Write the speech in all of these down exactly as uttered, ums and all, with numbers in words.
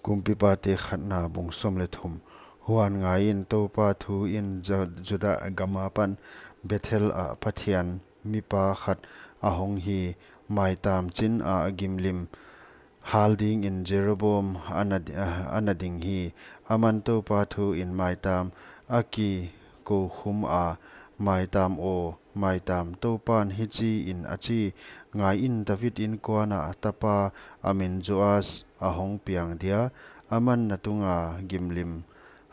Kumpipate Khatna, bung sawm leh thum. Huan ngaiin, Toupa thu in Ju-, Juda gam apan Bethel ah Pathian mipa khat a hong hi, maitam chin ah gimlim hal dingin Jeroboam ana di-, ana ding hi. Aman Toupa thu in maitam a kikoukhum a, Maitam aw, maitam, Toupan hichiin a chi: Ngaiin, David inkuan ah tapa a min Joas a hong piang dia, aman na tunga gimlim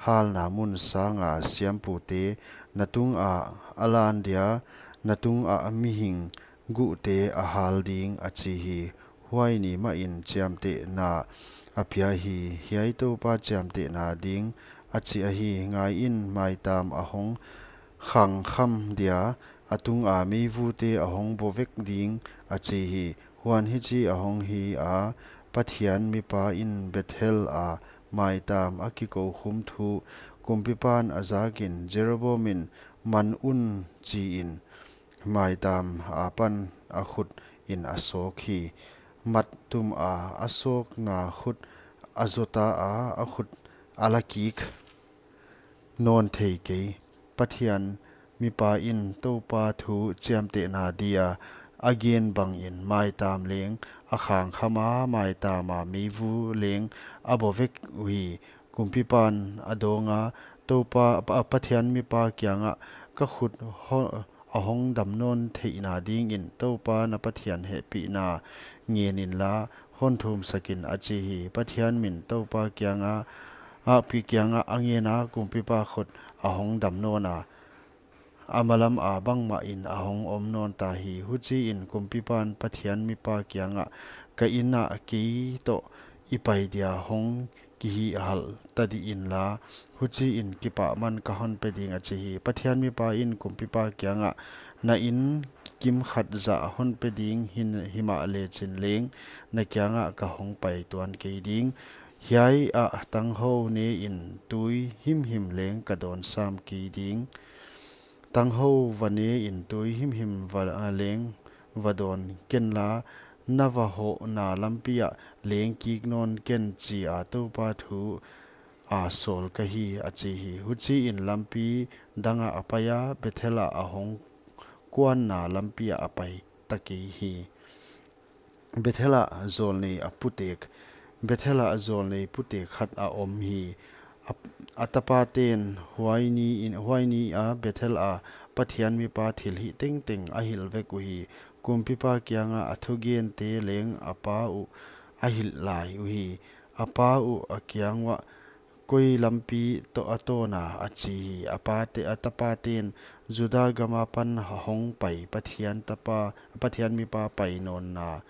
halna mun sanga siampute na tungah a lan dia, na tungah mihing guhte a hal ding, a chi hi. Huai ni mahin chiamtehna a pia hi. Hiai Toupa chiamtehna ding a chi ahi. Ngaiin, maitam a hong khangkham dia, a tunga meivute a hong baw vek ding, a chi hi. Huan hichi a hong hi a, Pathian mipa in Bethel a maitam a kikoukhum thu Kumpipan a zakin, Jeroboam in, Man un, chiin, maitam apan a khut in a sawk hi. Mat tum a a sawkna khut a zota a, a khut a la kik nawn thei kei. Pathian mipa in Toupa thu chiamtehna dia a gen bangin maitam leng a khangkham a, maitam a meivu leng a baw vek uhi. Kumpipan a dawng a, Toupa, Pa-, Pathian mipa kiangah, Ka khut ho-, a hong dam nawn theihna dingin Toupa na Pathian hehpihna ngen inla, hon thumsak in, a chi hi. Pathian min Toupa kiangah, a pi kiangah a ngen a, Kumpipa khut a hong dam nawn a, a malam a bangmahin a hong om nawn ta hi. Huchiin Kumpipan Pathian mipa kiangah, Ka inn ah kei toh i pai dia hong kihihhalh ta dih inla, huchiin kipahman ka hon pe ding, a chi hi. Pathian mipa in Kumpipa kiangah, Na inn kimkhat zah hon pe ding, hin, himahleh chin leng na kiangah ka hong pai tuan kei ding. Hiai ah tanghou nein tui himhim leng ka dawn sam kei ding. Tanghou va nein tui himhim va, a, leng va dawn kenla, na va hohna lampi ah leng kik nawn ken, chia Toupa thu a sawl ka hi, a chi hi. Huchiin lampi dangah a pai a, Bethel ah a hong kuanna lampi ah a pai ta kei hi. Bethel ah zawlnei a putek. Bethel ah zawlnei putek khat a om hi. A, a tapaten huai ni in, huai ni a Bethel a Pathian mipa thilhih tengteng a hilh vek uhi. Kumpipa kiangah a thugente leng a pa uh a hilh lai uhi. A pa uh a kiang uah, Koi lampi toh a tawn a, a chi hi. A pate, a tapaten Juda gam apan hong pai Pathian tapa, Pathian mipa pai nawnna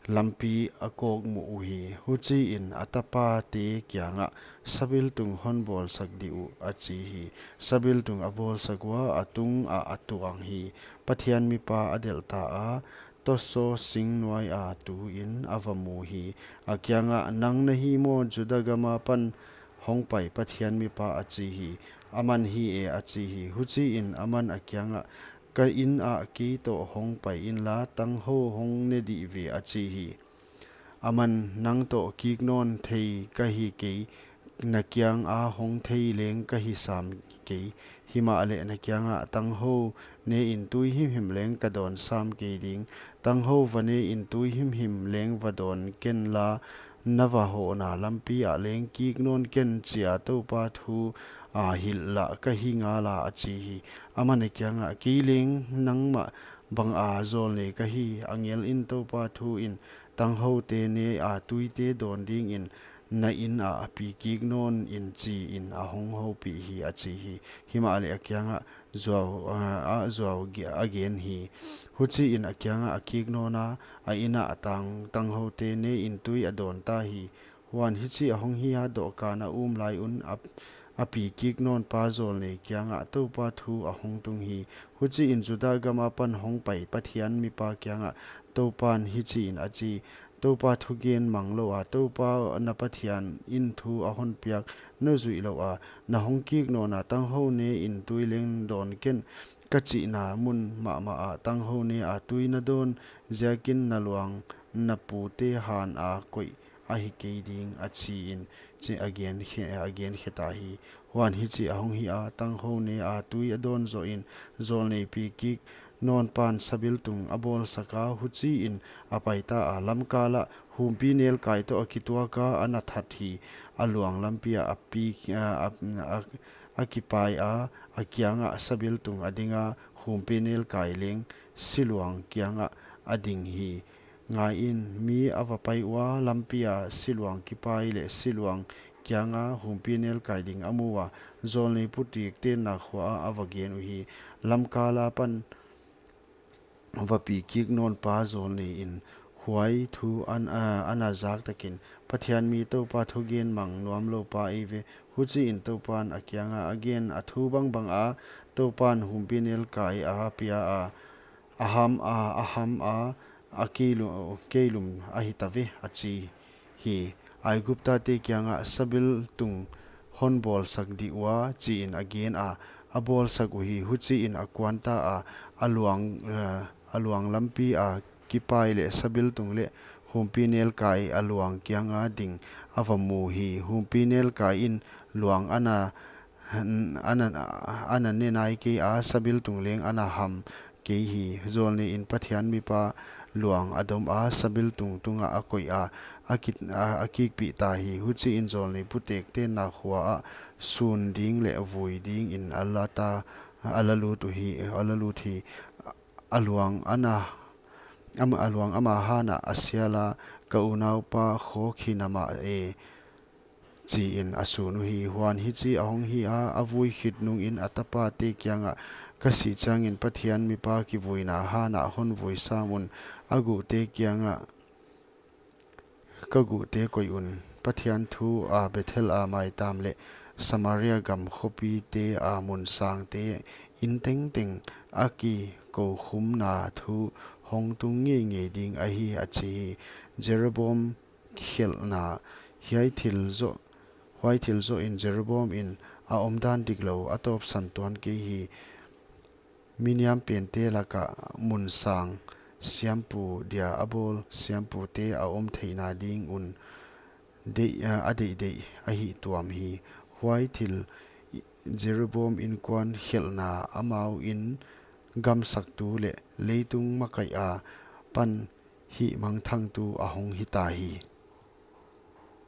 lampi a kawkmuh uhi. Huchiin a tapate kiangah, Sabiltung hon bawlsak dih uh, a chi hi. Sabiltung a bawlsak ua, a tungah a tuang hi. Pathian mipa a delh ta a, tawsaw sing nuai a tuin a va mu hi. A kiangah, Nang na hi maw Juda gam apan hong pai Pathian mipa? a chi hi. Aman, Hi e, a chi hi. Huchiin aman a kiangah, Ka inn ah kei toh hong pai inla, tanghou hong ne dih ve, a chi hi. Aman, Nang toh kik nawn thei ka hi kei, na kianga hong thei leng ka hi sam kei. Himahleh na kiangah, Tanghou nein tui himhim leng ka dawn sam kei ding. Tanghou va nein tui himhim leng va dawn kenla, na va hohna lampi ah leng kik nawn ken, chia Toupa thu a hilh lah ka hi ngala, a chi hi. Aman a kiangah, Kei leng nangmah banga zawlnei ka hi. Angel in Toupa thu in, Tanghoute ne a tuite dawn dingin na inn ah a pi kik nawn in, chiin a hong houpih hi, a chi hi. Himahleh a kiangah zuau, a, a zuau ge-, a gen hi. Huchiin a kiangah a kik nawn a, a inn ah a tang, tanghoute nein tui a dawn ta hi. Huan hichi a hong hi a, dohkan a um lai un a, a pi kik nawn pa zawlnei kiangah Toupa thu a hong tung hi. Huchiin Juda gam apan hong pai Pathian mipa kiangah Toupan hichiin a chi, Toupa thugen mang lou a, Toupa na Pathian in thu a hon piak na zuih louh a, na hong kik nawn a, tanghou nein tui leng dawn ken, ka chihna mun mahmah ah tanghou ne a tui na dawn ziakin na luang na pute han a koih ahi kei ding, a chi in, chi a gen khe, a gen khe ta hi. Huan hichi ahong hi a, tanghou ne a tui a dawn zoh in, zawlnei pi kik nawnpa'n sabiltung a bawlsak a, huchi in a pai ta a. Lamkal ah humpi nelkai toh a kituak a, a na that hi. A luang lampi ah a pi, a, a, a, a kipai a, a kiang ah sabiltung a ding a, humpi nelkai leng siluang kiang ah a ding hi. Ngai in, mi a va pai ua, lampi a siluang kipai leh siluang kiang a humpi nelkai ding a mu ua, zawlnei putekte'n na khua ah a va gen uhi. Lamkal apan va pi kik nawnpa zawlnei in huai thu an, a, a na zak tak in, Pathian mi Toupa thugen mang nuam loupa ei ve. Huchi in Toupa'n a kiang a a gen a thu bangbang a Toupa'n humpi nelkai a pia a, a ham a, a ham a, a keilum, keilum ahi ta ve, a chi hi. Aiguptate kiang ah sabiltung hon bawlsak di ua, chi in a gen a, a bawlsak uhi. Huchi in a kuan ta a, a luang, eh, a luang lampi a kipai leh sabiltung leh humpi nelkai a luang kiang a ding a va mu hi. Humpi nelkai in luang a na, a na, a na ne nai kei a, sabiltung leng a na ham kei hi. Zawlnei in Pathian mipa luang a dom a, sabiltung tung ah a koih a, a kit, a, a kikpih ta hi. Huchi in zawlnei putekte'n na khua ah sun ding leh vui ding in a la ta, a la lut uhi, a la lut hi. A luang a na, am-, a luang ama han ah a sial a, Ka unaupa khawk hi na mah e, chi in a sun uhi. Huan hichi ahong hi a, a vui khit nung in a tapate kiang ah, Ka sih chiang in Pathian mipa kivuina han ah hon vui sam un, a guhte kiang ah, ka guhte koih un. Pathian thu a Bethel a maitam leh Samaria gam khopite a mun sangte in tengteng a kikoukhumna thu hong tung ngeingei ding ahi, a chi hi. Jeroboam khelhna. Hiai thil zoh, huai thil zoh in Jeroboam in a omdan diklou a tawpsan tuan kei hi. Mi niam pente lak ah mun sang siampu dia a bawl siampute a om theihna ding un deih, a, a deihdeih a hih tuam hi. Huai thil i-, Jeroboam inkuan khelhna amau in gamsaktu leh leitung makaih a pan hihmangthangtu a hong hi ta hi.